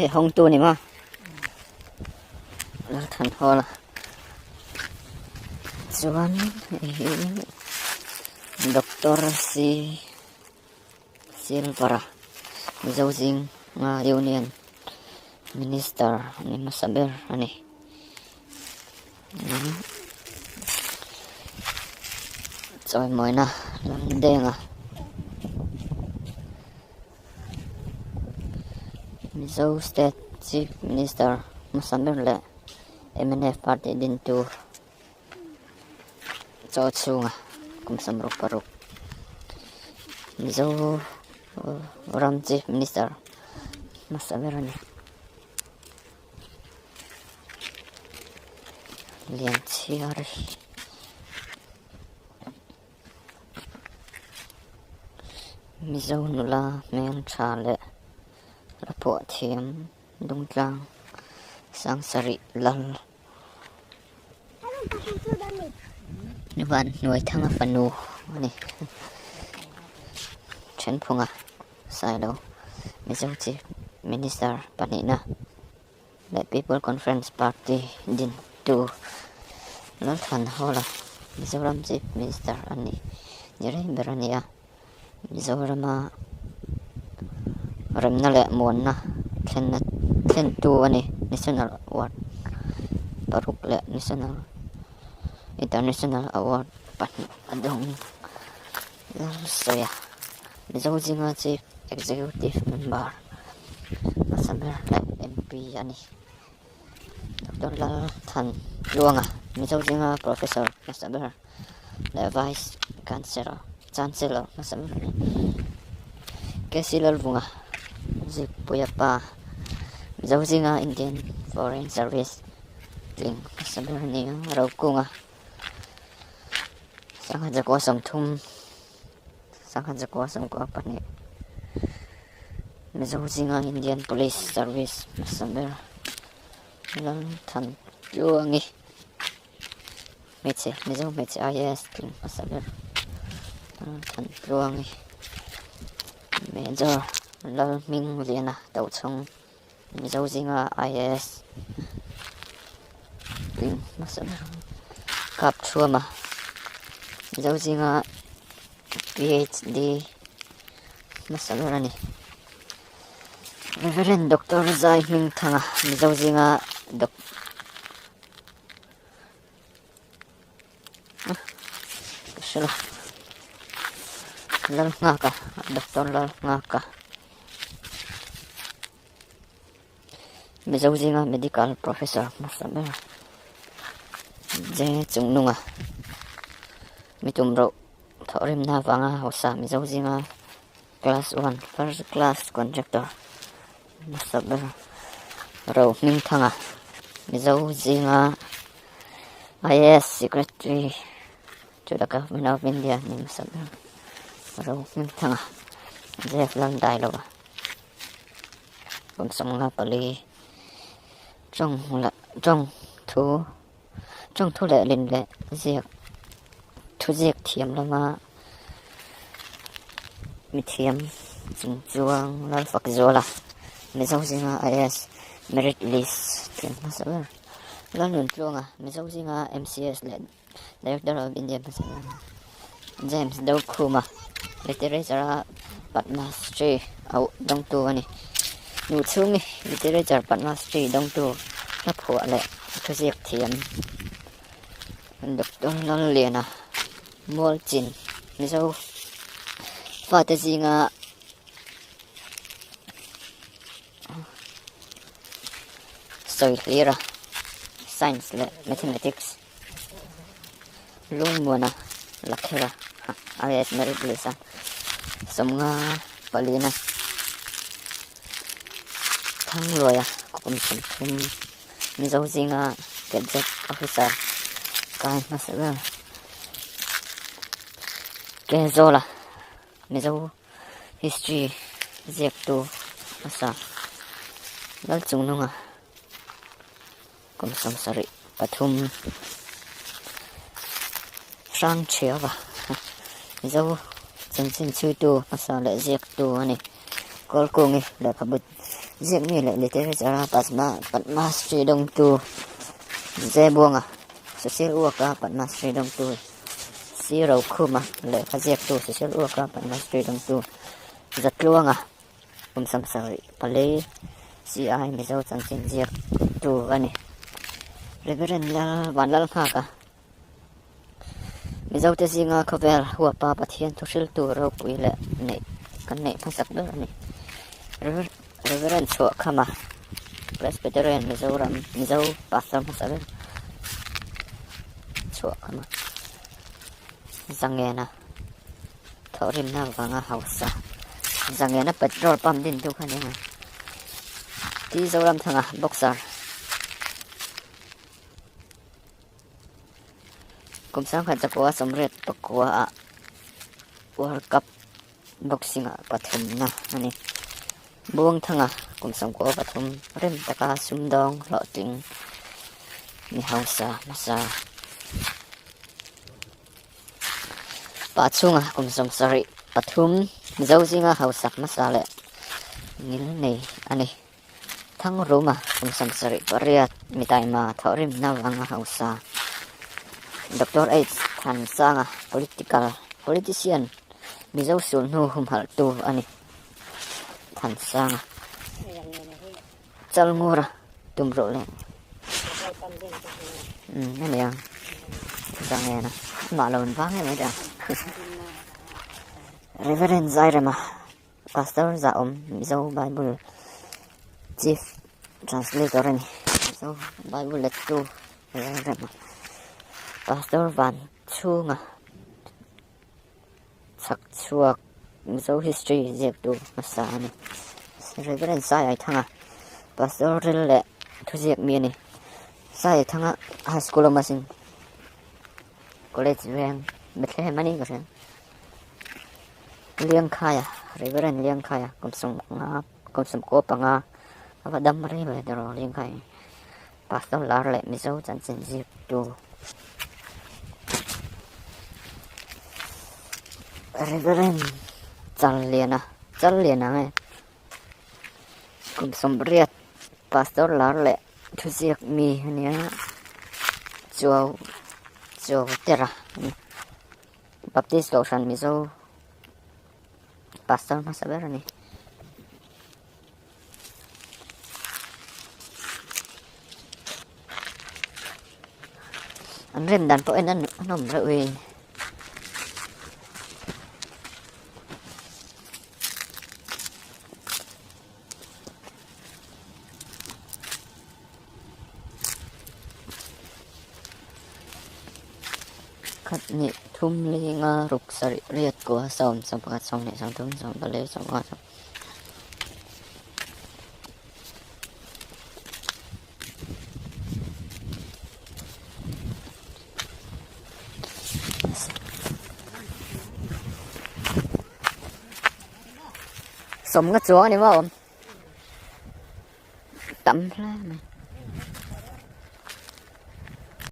Hei hawngtu ni maw? Lalthanhawla chuan hei hi Doctor C Silvara Mizo zinga Union Minister ni hmasa ber a ni. Chawimawina Laldenga Mizo State Chief Minister hmasa ber leh mnf party dintu chaw chhunga kum 66 Mizo ram Chief Minister hmasa ber a ni. Lianchhiar Mizo nula hmel tha leh la pawh thiam dungtlang Sangsarih lal Vanhnuaithanga fanu a ni Thenphunga Sailo Mizo Chief Minister pahnihna leh People Conference Party dintu Lalthanhawla Mizoram Chief Minister a ni ni reng ber a ni a, Mizorama remna leh muanna thlenna thlentu a ni. National Award paruk leh National International Award pahnih a dawng Lalsawia. Mizo zinga Chief Executive Member hmasa ber leh MP a ni. Doctor Lal Than Tluanga, Mizo zinga Professor hmasa ber leh Vice Chancellor Chancellor hmasa ber a ni. KC Lalvunga, Zikpuia pa, Mizo zinga Indian Foreign Service tling hmasa ber a ni a, Rokunga. Sangha zakua 30 sangha zakua 92 Mizo zinga Indian Police Service hmasa ber Lalthantluangi hmeichhe Mizo hmeichhe IAS tling hmasa ber Lalthantluangi Major Lalhmingliana Tochhawng Mizo zinga IAS tling hmasa ber kap thuam a, Mizo zinga PhD hmasa ber a ni. Reverend Doctor Zai Hmingthanga Mizo zinga Doc Ka hre lo Lalnghaka Doctor Lalnghaka Mizo zinga medical professor hmasa ber J Chungnunga mi tum rauh thawhrimna avanga hausa Mizo zinga class one first class contractor hmasa ber Ro Hmingthanga Mizo zinga IAS secretary to the government of India ni hmasa ber Ro Hmingthanga Jeff Laldailova. Kum 54 tawng leh tawng thu tawng thu leh lin leh ziak thu ziak thiam lama mithiam chung chuang Lalfakzuala Mizo zinga IAS merit list tling hmasa ber Lalnuntluanga Mizo zinga MCS leh Director of India hmasa ber James Dokhuma Literature a Padma Shri auh dawngtu a ni. Nu chhungi Literature Padma Shri dawngtu hla phuah leh thuziak thiam Doctor Lalliana Mualchin Mizo fate zinga sawi hlir a Science leh Mathematics Lungmuana Lakhera IAS Merit List a 54 na Thangluaia kum 30 Mizo zinga Gazette Officer kai hmasa ber Kezawla Mizo History ziaktu hmasa Lalchungnunga Kum 73 hrang thiau a, Ziakmi leh literature a Padma Padma Shri dawngtu Zebuanga, Social Work-a Padma Shri dawngtu Si Rokhuma lehkha ziaktu Social Work-a Padma Shri dawngtu Zatluanga kum 70 pali CI Mizo chanchin ziaktu a ni. Reverend Lal Vanlalnghaka Mizote zinga khawvel huapa Pathian thuhriltu ropui leh neih kan neih hmasak ber a ni. Reverend Chhuahkhama, Presbyterian Mizoram Mizo Pastor hmasa ber Chhuahkhama Zangena thawhrimna vanga hausa Zangena petrol pump dintu kha ni ang. T Zoramthanga boxer. Kum sangkhat zakua sawmriat pakua ah World Cup boxing ah pathumna a ni. Buangthanga kum sawmkua pathum rem taka sumdawng hlawhtling mi hausa hmasa. Pa chhunga kum 73 Mizo zinga hausak hmasa leh ngil nei a ni. Thangruma kum 78 mi taima thawhrimna vanga hausa Doctor H Thansanga political politician Mizo sulhnu humhalhtu a ni. Thansanga Chalngura tumruh leh umm a nia Zangena amah lo in vang em mai ta Reverend Zairema Pastor Zahawm Mizo Bible Chief Translator a ni. Mizo Bible lettu Lalrema Pastor Van Chhunga chhak chhuak Mizo History ziaktu hmasa a ni. Reverend Sai Aithanga Pastor ril leh thuziak mi a ni. Sai Aithanga High School awm asin College veng Bethlehem a ni ka hria. Liangkhaia, Reverend Liangkhaia kum sawmnga kum sawmkua panga a va dam reng leh tawh Liangkhai hi Pastor lar leh Mizo chanchin zirtu Reverend Challiana Challiana nge kum 80 Pastor lar leh thuziak mi a nia Chuau Chuau Tera a ni. Baptist Kohhran Mizo Pastor hmasa ber a ni. An rem dan pawh en a nawm reuh e. Khat hnih thum li nga ruk sarih riat kua sawm 11 22 33 24 25 Sawm nga chuang a ni maw? Tam hle mai.